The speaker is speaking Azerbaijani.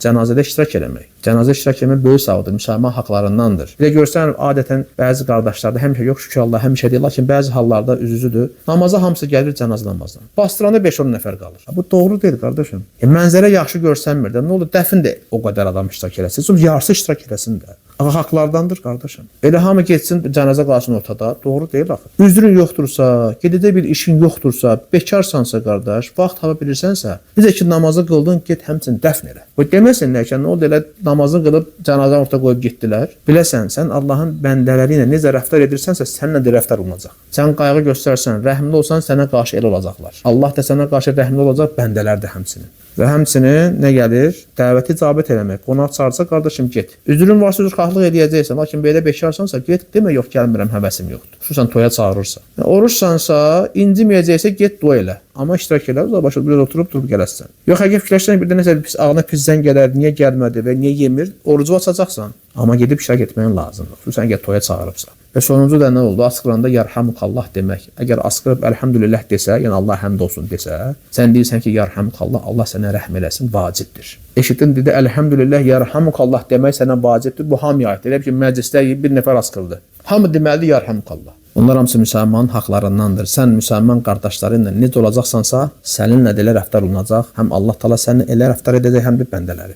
Cənazədə iştirak eləmək. Cənazə iştirak eləmək böyük savabdır, müsəlman haqlarındandır. Bir də görsən adətən bəzi qardaşlarda həmişə yox, şükür Allah, həmişə deyil, lakin bəzi hallarda üzücüdür. Namaza hamısı gəlir cənazə namazına. Bastıranda 5-10 nəfər qalır. Bu doğru deyil qardaşım. Mənzərə yaxşı görsənmir də. Nə olur? Dəfn də o qədər adam iştirak eləsin. Sonra yarısı iştirak eləsin də. Axı haqlardandır qardaşım. Elə hamı getsin cənazə qalsın ortada. Doğru deyil axı. Üzrün yoxdursa, gedəcək bir işin yoxdursa, bekarsansa qardaş, vaxt tapa bilirsənsə, necə ki namazı qıldın, get həmçinin dəfn elə. Bu deməsinlər ki, nə oldu elə namazı qılıb cənazəni orta qoyub getdilər. Biləsən, sən Allahın bəndələri ilə necə rəftar edirsənsə, səninlə də rəftar olunacaq. Sən qayğı göstərsən, rəhimli olsan, sənə qarşı elə olacaqlar. Allah da sənə qarşı rəhimli olacaq, bəndələr də həmçinin. Və həmçinin nə gəlir? Dəvəti icabət eləmək. Qonaq çağırsa qardaşım get. Üzrün varsa üzrxahlıq eləyəcəksən, lakin belə bekarsansa get, demə yox gəlmirəm, həvəsim yoxdur. Xüsusən toya çağırırsa. Oruçsansa, inciməyəcəksə get dua elə. Amma iştirak elə, uzaq başa biraz oturub durub gələsən. Yox, əgər fikirləşsən bir də nəsə pis ağlına pis zəng gələr, niyə gəlmədi və niyə yemir, orucu açacaqsan. Amma gedib iştirak etməyin lazımdır. Xüsusən əgər toya çağırıbsa. Və sonuncu da nə oldu? Asqıranda yarhamukallah demək. Əgər asqırıb əlhəmdülillah desə, yəni Allah həmd olsun desə, sən deyirsən ki, yarhamukallah, Allah sənə rəhm eləsin, vacibdir. Eşitdin dedi əlhəmdülillah yarhamukallah demək sənə vacibdir. Bu hamıya aiddir. Elə ki məclisdə bir nəfər asqırdı. Hamı deməlidir yarhamukallah. Bunlar hamısı müsəlmanın haqlarındandır. Sən müsəlman qardaşlarınla necə olacaqsansa, səninlə də elə rəftar olunacaq. Həm Allah Taala səninlə elə rəftar edəcək, həm də bəndələri.